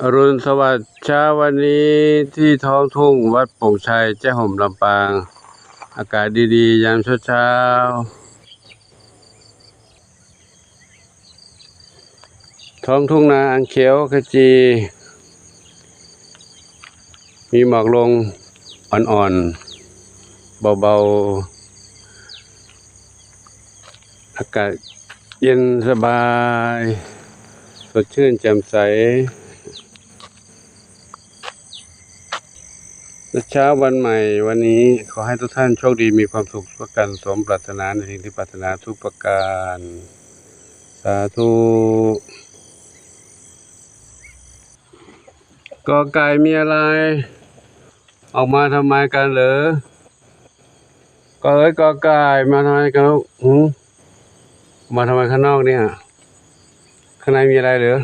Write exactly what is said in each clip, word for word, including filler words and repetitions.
อรุณสวัสดิ์เช้าวันนี้ที่ท้องทุ่งวัดโป่งชัย แจ้ห่มลำปาง อากาศดีๆ ยามเช้าๆ ท้องทุ่งนาอันเขียวขจี มีหมอกลงอ่อนๆ เบาๆ อากาศเย็นสบาย สดชื่นแจ่มใส เช้าวันใหม่วันนี้ ขอให้ทุกท่านโชคดีมีความสุขทุกประการ สมปรารถนาในสิ่งที่ปรารถนาทุกประการ สาธุ กอไก่มีอะไร ออกมาทำไมกันเหรอ กอเอ้ย กอไก่ มาทำไมกันลูก หืม มาทำไมข้างนอกเนี่ย ข้างในมีอะไรเหรอ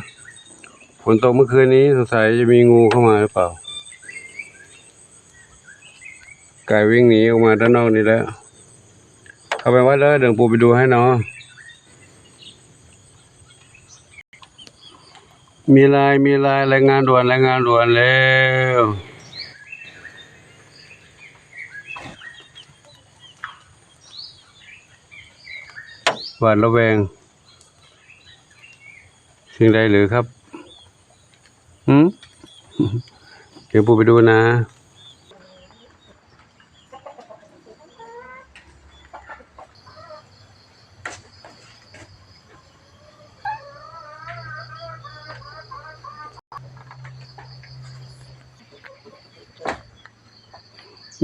ฝนตกเมื่อคืนนี้ สงสัยจะมีงูเข้ามาหรือเปล่า ไก่วิ่งหนีออกมาด้านนอกนี่แล้ว เข้าไปวัดเลย เดี๋ยวปู่ไปดูให้เนาะ มีอะไร มีอะไร รายงานด่วน รายงานด่วนเร็ว หวาดระแวง สิ่งใดหรือครับ หืม เดี๋ยวปู่ไปดูนะ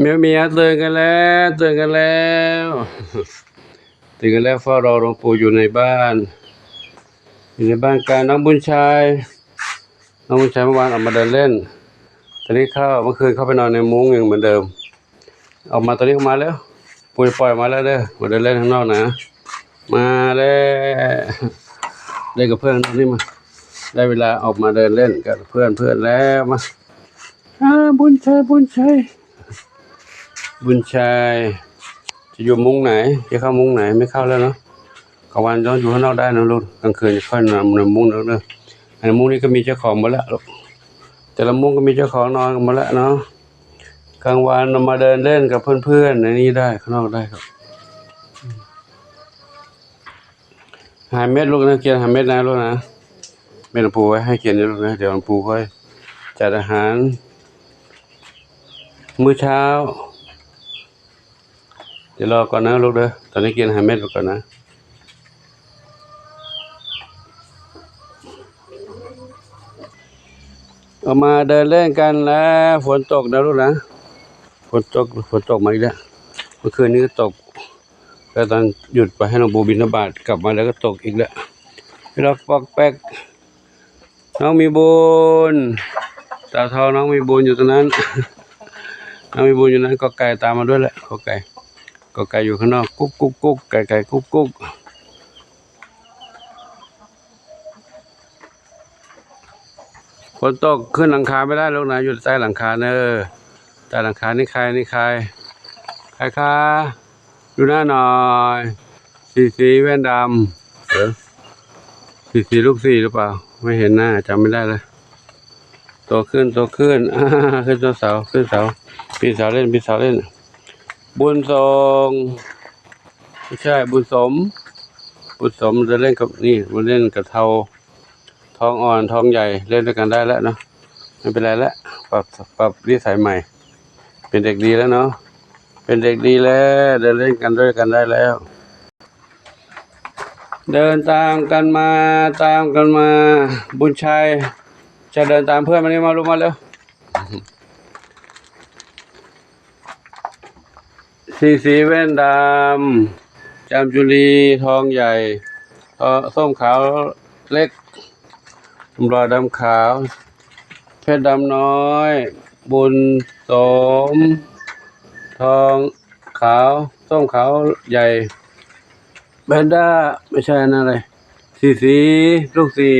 เมียวเมียวตื่นกันแล้ว ตื่นกันแล้ว ตื่นกันแล้ว เฝ้ารอหลวงปู่อยู่ในบ้าน อยู่ในบ้านกัน น้องบุญชัย น้องบุญชัยเมื่อวานออกมาเดินเล่น ตอนนี้เข้า เมื่อคืนเข้าไปนอนในมุ้งยังเหมือนเดิม ออกมาตอนนี้ออกมาแล้ว ปู่ปล่อยมาแล้วเด้อ มาเดินเล่นข้างนอกนะ มาแล้ว เล่นกับเพื่อนนี่มา ได้เวลาออกมาเดินเล่นกับเพื่อนเพื่อนแล้ว มา อ่า บุญชัย บุญชัย บุญชัย จะอยู่มุ้งไหน จะเข้ามุ้งไหน ไม่เข้าแล้วเนาะ กลางวันต้องอยู่ข้างนอกได้นะลูก กลางคืนจะค่อยนอนในมุ้งแล้วเด้อ อันมุ้งนี่ก็มีเจ้าของหมดแล้วลูก แต่ละมุ้งก็มีเจ้าของนอนกันหมดแล้วเนาะ กลางวันเรามาเดินเล่นกับเพื่อนๆในนี้ได้ ข้างนอกได้ครับ หาเม็ดลูกนะ เขียนหาเม็ดนะลูกนะ เม็ดหลวงปู่ไว้ให้เขียนนะลูกนะ เดี๋ยวหลวงปู่ค่อยจัดอาหาร มื้อเช้า เดี๋ยวรอก่อนนะลูกเด้อ ตอนนี้กินอาหารเม็ดไปก่อนนะ ออกมาเดินเล่นกันแล้ว ฝนตกนะลูกนะ ฝนตก ฝนตกมาอีกแล้ว เมื่อคืนนี้ก็ตก แล้วตอนหยุดไปให้หลวงปู่บิณฑบาตกลับมาแล้วก็ตกอีกแล้ว ล็อกปอกแป๊ก น้องมีบุญ สาวทอง น้องมีบุญอยู่ตรงนั้น น้องมีบุญอยู่นั้น กอไก่ตามมาด้วยแหละ กอไก่ กอไก่อยู่ข้างนอก กุ๊กกุ๊กกุ๊ก ไก่ไก่กุ๊กกุ๊ก ฝนตกขึ้นหลังคาไม่ได้ลูกนะ อยู่ใต้หลังคาเนอะ ใต้หลังคา นี่ใคร นี่ใคร ใครคะ ดูหน้าหน่อย สีสีแว่นดำ เออ สีสีลูกสี่หรือเปล่า ไม่เห็นหน้า จำไม่ได้เลย โตขึ้น โตขึ้น อ่า ขึ้นต้นเสา ขึ้นเสา ปีนเสาเล่น ปีนเสาเล่น บุญส่ง ไม่ใช่ บุญสม บุญสมจะเล่นกับ นี่ มันเล่นกับเทา ทองอ่อน ทองใหญ่ เล่นด้วยกันได้แล้วเนาะ ไม่เป็นไรแล้ว ปรับ ปรับนิสัยใหม่ เป็นเด็กดีแล้วเนาะ เป็นเด็กดีแล้ว เดินเล่นกันด้วยกันได้แล้ว เดินตามกันมา ตามกันมา บุญชัย จะเดินตามเพื่อนมานี่ มาลูกมาเร็ว สีสีแว่นดำ จามจุลี ทองใหญ่ ทอง ส้มขาวเล็ก สมรอยดำขาว เพชรดำน้อย บุญสม ทองขาว ส้มขาวใหญ่ แพนด้า ไม่ใช่นั่นเลย สีสี ลูกสี่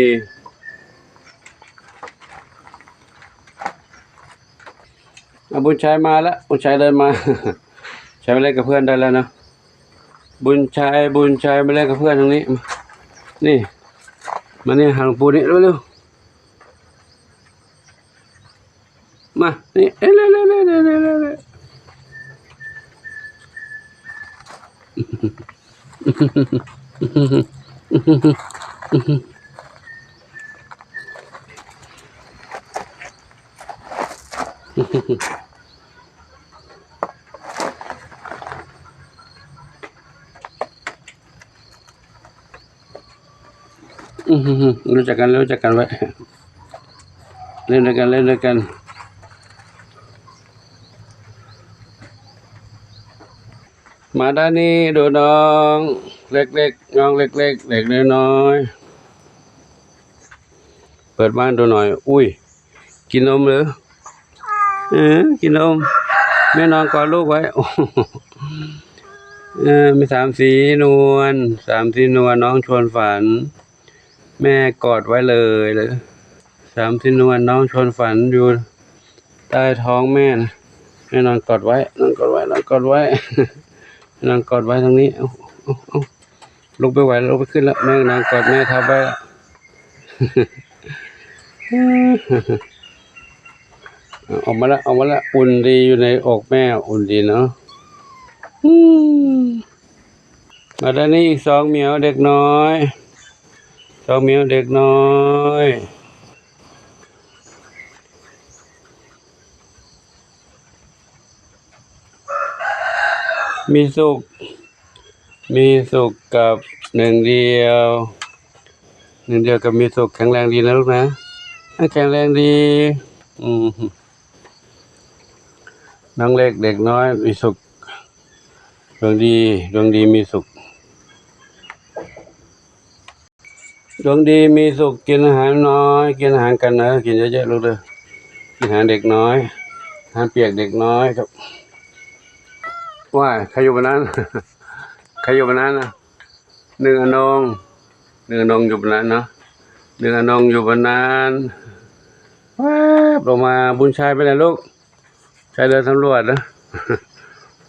อ่ะ บุญชัยมาแล้ว บุญชัยเดินมา ชัยมาเล่นกับเพื่อนได้แล้วนะ บุญชัย บุญชัยมาเล่นกับเพื่อนตรงนี้ มา นี่ มานี่ หาหลวงปู่นี่ เร็วๆ เ มา นี่ เอ้ย เร็วเร็วเร็วเร็วเร็วเร็วเร็ว อืม รู้จักกัน รู้จักกันไว้ เล่นด้วยกัน เล่นด้วยกัน มาด้านนี้ ดูน้องเล็กๆ น้องเล็กๆ เด็กน้อยๆ เปิดม่านดูหน่อย อุ้ย กินนมเหรอ เออ กินนม แม่นอนกอดลูกไว้ เออ มีสามสีนวล สามสีนวล น้องชวนฝัน แม่กอดไว้เลยเลย สามสีนวล น้องชวนฝันอยู่ใต้ท้องแม่นะ แม่นอนกอดไว้ นอนกอดไว้ นอนกอดไว้ นอนกอดไว้ตรงนี้ เอา เอา เอา ลุกไม่ไหวแล้ว ลุกไม่ขึ้นแล้ว แม่นอนกอดแม่ทับไว้แล้ว ออกมาละ ออกมาละ อุ่นดี อยู่ในอกแม่ อุ่นดีเนาะ อืม มาด้านนี้อีกสองเหมียวเด็กน้อย สองเหมียวเด็กน้อย มีสุข มีสุขกับหนึ่งเดียว หนึ่งเดียวกับมีสุข แข็งแรงดีนะลูกนะ ให้แข็งแรงดี อืม น้องเล็กเด็กน้อย มีสุข ดวงดี ดวงดีมีสุข ดวงดีมีสุข กินอาหารน้อย กินอาหารกันนะ กินเยอะๆ ลูกเด้อ กินอาหารเด็กน้อย อาหารเปียกเด็กน้อยครับ ว่าใครอยู่บนนั้น ใครอยู่บนนั้นนะ หนึ่งอนง หนึ่งอนงอยู่บนนั้นเนาะ หนึ่งอนงอยู่บนนั้น แวบลงมา บุญชัยไปไหนลูก ชัยเดินสำรวจนะ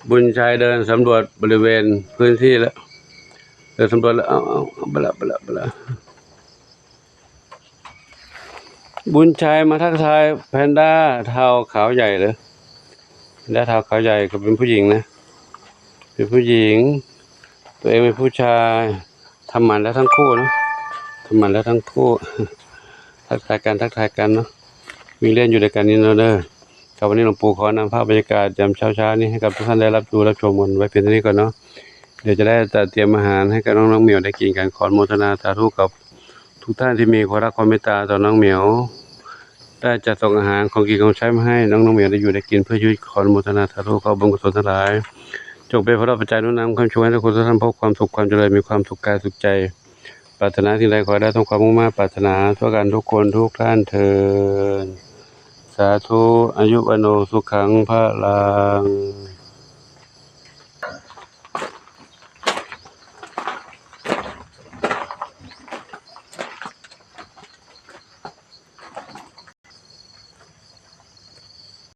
บุญชัยเดินสำรวจบริเวณพื้นที่แล้ว เดินสำรวจแล้ว เอา เอา เอา ไปละ ไปละ ไปละ บุญชัยมาทักทายแพนด้าเทาขาวใหญ่เลย แพนด้าเทาขาวใหญ่ก็เป็นผู้หญิงนะ เป็นผู้หญิง ตัวเองเป็นผู้ชาย ทำหมันแล้วทั้งคู่นะ ทำหมันแล้วทั้งคู่ ทักทายกัน ทักทายกันเนาะ วิ่งเล่นอยู่ด้วยกันนี่เนาะเด้อ ครับ วันนี้หลวงปู่ขอนำภาพบรรยากาศยามเช้าๆ นี้ให้กับทุกท่านได้รับดูรับชมกันไว้เพียงเท่านี้ก่อนเนาะ เดี๋ยวจะได้จัดเตรียมอาหารให้กับน้องๆ เหมียวได้กินกัน ขออนุโมทนาสาธุกับทุกท่านที่มีความรักความเมตตาต่อน้องเหมียว ได้จัดส่งอาหารของกินของใช้มาให้น้องๆ เหมียวได้อยู่ได้กินเพื่อชีวิต ขออนุโมทนาสาธุ ขอบุญกุศลทั้งหลาย จงเป็นพระปัจจัยหนุนนำค้ำชูให้ทุกคนทุกท่านพบความสุขความเจริญ มีความสุขกายสุขใจ ปรารถนาสิ่งใดขอให้ได้สมความมุ่งมา่ปรารถนาทั่วกันทุกคนทุกท่านเทอญ สาธุ อายุวัณโณสุขังพลัง